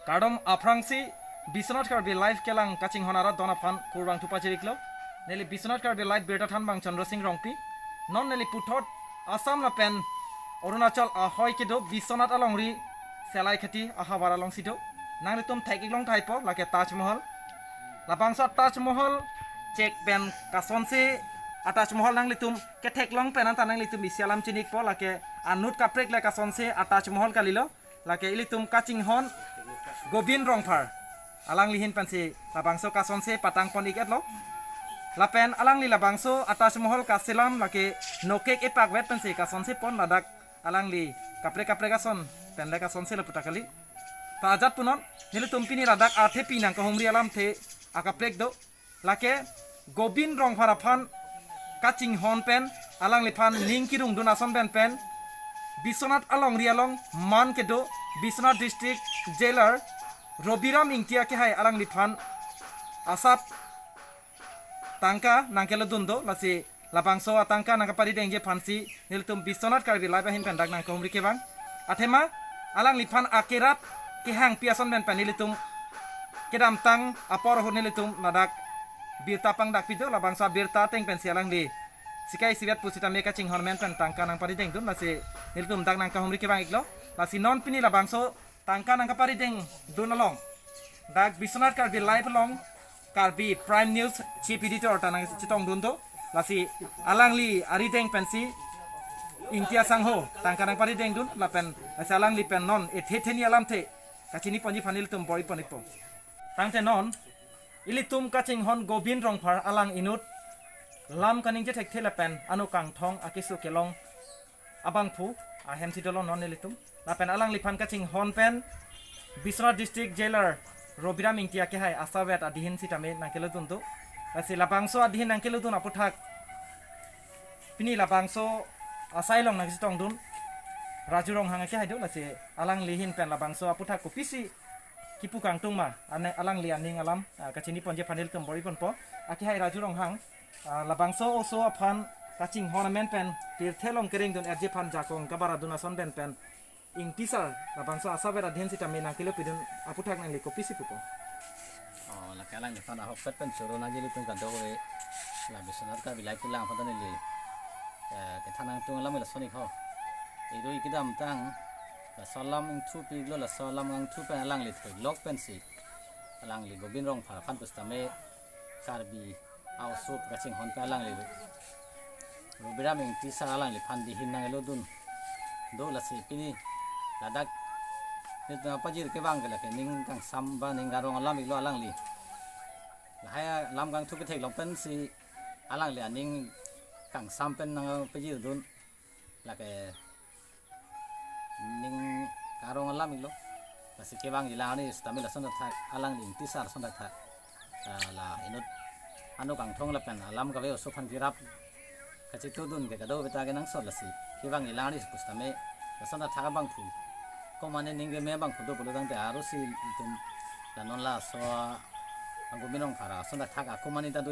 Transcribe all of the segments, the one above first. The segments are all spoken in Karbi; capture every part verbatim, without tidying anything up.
Kardom aphrangsi Biswanath Karbi Live kelang kachinghon arat don aphan kurvangthu pajir-iklo. Neli Biswanath Karbi Live birta thanbang Chandra Singh Rongpi. Non neli puthot Assam lapen Arunachal ahoi kedo Biswanath alongri Selaikhethi ahavar alongsi do. Nanglitum thek-iklong tahai po, lake Taj Mahal. Labangso Taj Mahal chek pen kasonsi a Taj Mahal nanglitum ketheklong pen anta nanglitum isi alam chini-ikpo, lake anut kaprek le kasonsi a Taj Mahal kalilo. Lake ilitum kachinghon Gobind Rongphar, alangli ahin pensi labangso kasonsi patang pon-ik-etlo. Lapen alangli labangso a Taj Mahal kaselam lake nokek epakvet pensi kasonsi pon, ladak alangli kaprek kaprek ason pen le kasonsi lapu ta kali. Ta ajat punon, nelitum pini ladak athepi nangkahumri alamthe akaprek do. Lake Gobind Rongphar aphan kachinghon pen alangliphan ning kirungdun ason pen pen Biswanath alongri along man kedo Biswanath District Jailer Robiram Ingti akehai alangliphan asap tangka nangkelodun do, lasi labangso atangka nangkaparidengji aphansi nelitum Biswanath Karbi Live ahin pen dak nangkahumri kevang. Athema alangliphan akerap kehangpi ason pen pen nelitum kedamtang apor ahut nelitum ladak birta pangdakpi do, labangso abirta ateng pensi alangli sikai isivet pusitame kachinghon amen pen tangka nangparidengdun, lasi nelitum dak nangkahumri kevang-iklo. Lasi non pini labangso tangka nangkaparidengdun along dak Biswanath Karbi Live along Karbi Prime News Chief Editor ta nangchetongdun do. Lasi alangli arideng pensi Ingti asangho tangka nangparidengdun lapen lasi alangli pen non ethe theni alamthe kachini ponji aphan nelitum bor-i pon-ikpo. Tangte non ilitum kachinghon Gobind Rongphar alang inut lam kaningje thekthe lapen ano kangthong akeso kelong abangphu ahemsi dolo non nelitum. Lapen alangliphan kachinghon pen Biswanath District Jailer Robiram Ingti akehai asavet adihin sitame nangkelodun do. Lasi labangso adihin nangkelodun aputhak pini labangso asai along nangchetongdun Raju Ronghang akehai do, lasi alangli ahin pen labangso aputhak kopisi kipu kangtung ma, ane alangli aning alam, ah, kachini ponji aphan nelitum bor-i ponpo. Akehai Raju Ronghang, ah, labangso oso aphan kachinghon amen pen pirthe along kerengdun-etji aphan jakong kabaradun ason pen pen Ingti sar labangso asavet adihin sitame nangkelopidun aputhak nangli kopisi pupo? Oh, lake alangliphan ahokpet pen choro nangji ilitum kadokave la Biswanath Karbi Live kelang aphan ta neli, eh, kethan nangtung alam lason-ik ho. Iro kedamtang laso alam ingthu pilo, laso alam ingthu pen alangli thoilok pensi alangli Gobind Rongphar aphan pusitame Karbi a-oso kachinghon pen alangli Robiram Ingti sar alangliphan dihin nanglodun do, lasi pini ladak nelitum pajir kevang ke lake ning kangsam ba ning karong alam-iklo alangli. Lahai alam kangthu ketheklong pensi alangli aning kangsam pen nangpajirdun, lake ning karong alam-iklo. Lasi kevangji lang arni sitame lason thakthak alangli Ingti sar ason thakthak, ah, la inut ano kangthong lapen alam kave oso aphan kerap kachetongdun ke kadokave ta kenangsot, lasi kevangji lang arni pusitame lason thakthak abangphu, komatne ning keme abangphu do pulo tangte aro si itum la non laso a Gobind Rongphar ason thakthak ako mane ta do,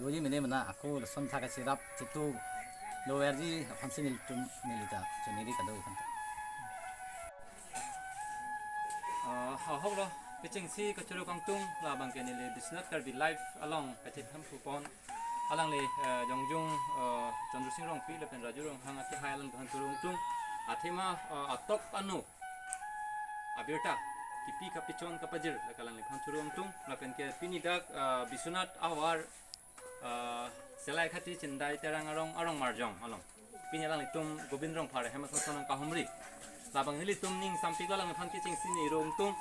doji mene mena ako lason thak kacherap chetong doverji aphansi nelitum neli ta chiniri kadokave aphan ta. Ah, ahoklo, kechengsi kachoro kangtung labang ke neli Biswanath Karbi Live along kachethan pupon alangli, eh, jongjung, eh, Chandra Singh Rongpi lapen Raju Ronghang akehai alangliphan choro kangtung. Athema, eh, atok ano abirta kipi kapechon kapajir lake alangliphan choro kangtung. Lapen ke pini dak, eh, Biswanath ahavar, ah, Selaikhethi Chindai Terang arong, arong marjong along pini alanglitum Gobind Rongphar ahem ason ason nangkahumri. Labang nelitum ning sampiklo alangliphan kechengsi neli ro kangtung.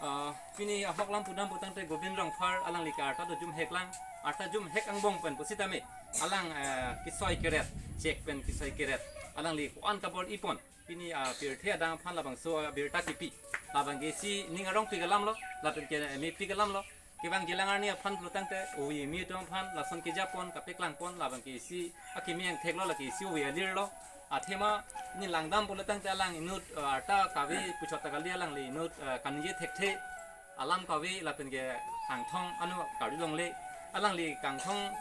Ah, pini ahok alam pudam putangte Gobind Rongphar alangli ke arta do jumhek lang, arta jumhek angbong pen pusitame alang, eh, kesoi keret, chek pen kesoi keret, alangli ko-an kabor-i pon. Pini, ah, pirthe adang aphan labangso, ah, birta kipi. Labang ke isi ning arongpik alamlo, lapen ke, eh, mepik alamlo. Kevangji lang arni aphan pulo tangte, ove eme atum aphan lason kejapon, kapeklang pon, labang ke isi akimi angtheklo, lake isi ove alirlo. Athema neli langdam pulo tangte alang inut, eh, arta kave puchot ta kali, alangli inut, eh, kaningje thekthe alam kave lapen ke kangthong ano karjulongle, alangli kangthong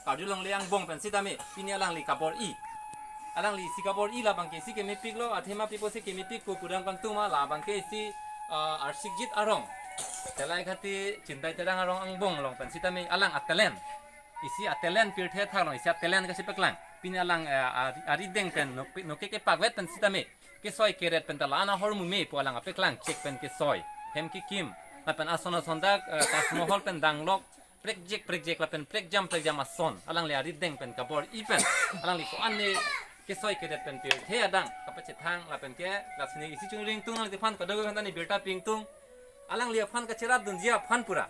karjulongle angbong pen sitame pini alangli kabor-i. Alangli isi kabor-i labang ke isi kemepiklo, athema pi pusi kemepik pu pudam kangtung ma, labang ke isi Ah, Arsikjit arong, Selaighat Chindai Terang arong angbong along pen sitame alang a-talent, isi a-talent pirthe thak along isi a-talent kachepaklang. Pini alang, eh, ari, arideng pen nok, noke kepakvet pen sitame kesoi keret pen ta la-an ahormu me pu alang apaklang, chek pen kesoi, hem kekim, lapen ason ason dak, eh, Taj Mahal pen danglok, prekjek prekjek lapen prekjam prekjam ason alangli arideng pen kabor-i pen alangli ko-an ne kesoi keret pen pirthe adang kapachethang lapen ke lasi ne isi chingri ingtung, nangliphan kadokave aphan ta ne birta pi ingtung. Alangli aphan kacherap dunji aphan pura,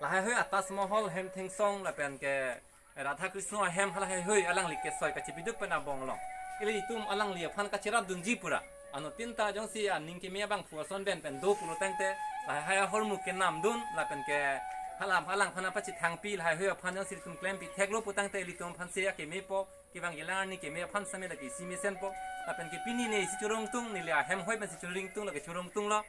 lahaihui a-Taj Mahal hem thengsong lapen ke Radha Krishna ahem halahaihui alangli kesoi kachipiduk pen angbong along ilitum alangli aphan kacherap dunji pura. Anuttin ta jongsi aning keme abangphu ason pen pen do pulo tangte, lahai ahormu kenam dun lapen ke hala alangphan apachethangpi lahaihui aphan jongsi ilitum klempi theklo pu tangte ilitum aphan si akeme po, kevang kelang arni keme aphan sitame lake isi mesenpo. Lapen ke pini ne isi choro ingtung, neli ahem hoi pensi choro ingtung, lake choro ingtunglo.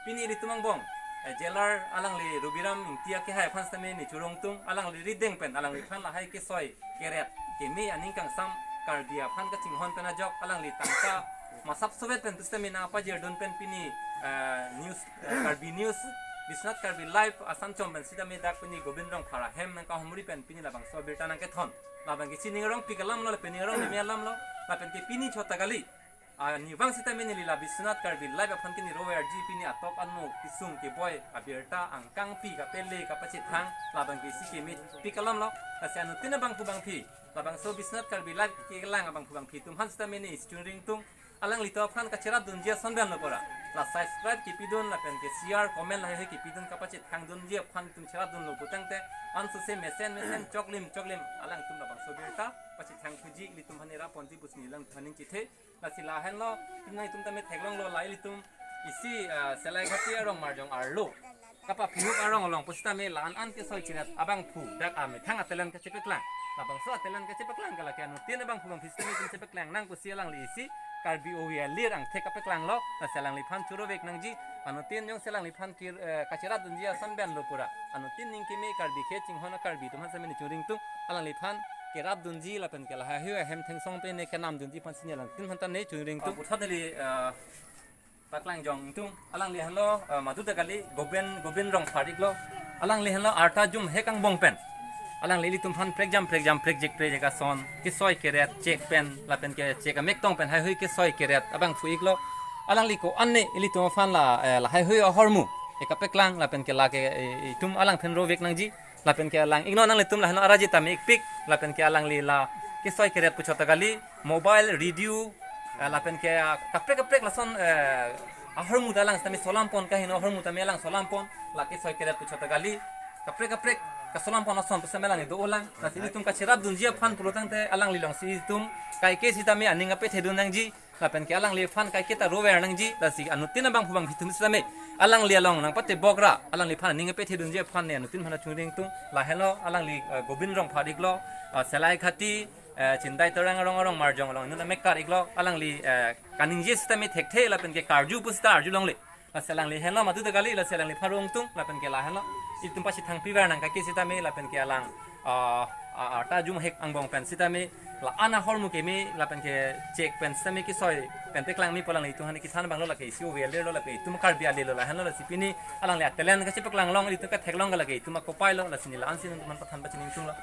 Pini ilitum angbong, eh, jailer alangli Rubiram Ingti akehai aphan sitame ne choro ingtung, alangli rideng pen alangliphan lahai kesoi keret keme aning kangsam Karbi aphan kachinghon pen ajok alangli tangka masap sovet pen pusitame nangpajirdun pen pini, eh, news, eh, Karbi News, Biswanath Karbi Live asan chom pen sitame dak pini Gobind Rongphar ahem nangkahumri pen pini labangso abirta nangkethon. Labang ke si ning arong pik alamlo, lapen ning arong meme alamlo, lapen ke pini chot ta kali. Ah, ne vang sitame neli la Biswanath Karbi Live aphan ke ne rover ji pini atok ano kesung keboi abirta angkangpi kapele kapachethang labang ke si keme pik alamlo. Lasi anuttin abangphu bangphi, labangso Biswanath Karbi Live kelang abangphu bangphi atum aphan sitame ne isi chingri ingtung, alanglitum aphan kacherap dunji ason pen lo pura. La subscribe kepidun lapen ke share, comment lahai kepidun kapachethang dunji aphan itum cherap dunlo pu tangte, ansose mesen mesen choklim choklim alangtum labangso birta pachethang thuji ilitum aphan ne rap ponji pusi neli alangtum aphan ning chethe. Lasi lahenlo, pini itum tame theklonglo, la ilitum isi, ah, Selaighat arong marjong arlo, Kapapinguk arong along pusitame la-an an kesoi keret abangphu dak amethang a-talent kachepaklang. Labangso a-talent kachepaklang ke lake anuttin abangphu bangphi sitame itum chepaklang nang pusi alangli isi Karbi Ovi alir angthek kapaklanglo. Lasi alangliphan choro vek nangji, anuttin jongsi alangliphan kir, eh, kacherap dunji ason pen lo pura, anuttin ning keme Karbi kachinghon a-Karbi atum aphan sitame ne chingri ingtung, alangliphan kerap dunji lapen ke lahaihui ahem thengsong pen ne kenam dunji aphan si ne alangtum aphan ta ne chingri ingtung. Oh, puthot neli, eh, paklang jong ingtung, alangli henlo, eh, madu ta kali, Gobind, Gobind Rongphar iklo. Alangli henlo arta jumhek angbong pen alangli ilitum aphan prekjam prekjam prekjek prekjek ason kesoi keret chek pen lapen ke chek amek tong pen haihui kesoi keret abangphu iklo. Alangli ko-an ne ilitum aphan la, eh, lahaihui ahormu ekapaklang lapen ke lake, eh, itum alangphan rovek nangji. Lapen ke alang ingno nanglitum lahenlo arje tame ikpik, lapen ke alangli la kesoi keret pu chot ta kali, mobile, radio, eh, lapen ke, ah, kaprek kaprek lason, eh, ahormu ta alang sitame solampon, kaheno ahormu tame alang solampon, la kesoi keret pu chot ta kali, kaprek kaprek kasolampon ason pusitame alang do-olang. Lasi ilitum kacherap dunji aphan pulo tangte alangli alongsi itum kaike sitame aning apethedun nangji. Lapen ke alangliphan kaiketa rover nangji, lasi anuttin abangphu bangphi atum sitame alangli along nangpatebok ra alangliphan aning apethedunji aphan ne anuttin aphan chingri ingtung. Lahenlo alangli, eh, Gobind Rongphar iklo, eh, Selaighat, eh, Chindai Terang arong arong marjong along inut amekar iklo, alangli, eh, kaningje sitame thekthe lapen ke karju pusita arjulongle. Lasi alangli henlo madu ta kali, lasi alangliphan ro ingtung, lapen ke lahenlo itum pachethangpi ver nang kaike sitame, lapen ke alang, ah, ah, arta jumhek angbong pen sitame la-an ahormu keme lapen ke chek pen sitame kesoi pen paklang me pu alanglitum aphan kethan abanglo, lake isi Ovi alir lo, lake itum Karbi alir lo, lahenlo. Lasi pini alangli a-talent kachepaklang along ilitum katheklong ke lake itum akopai lo, lasi ne la-an si nanglitum aphan pathan pachini ingtunglo.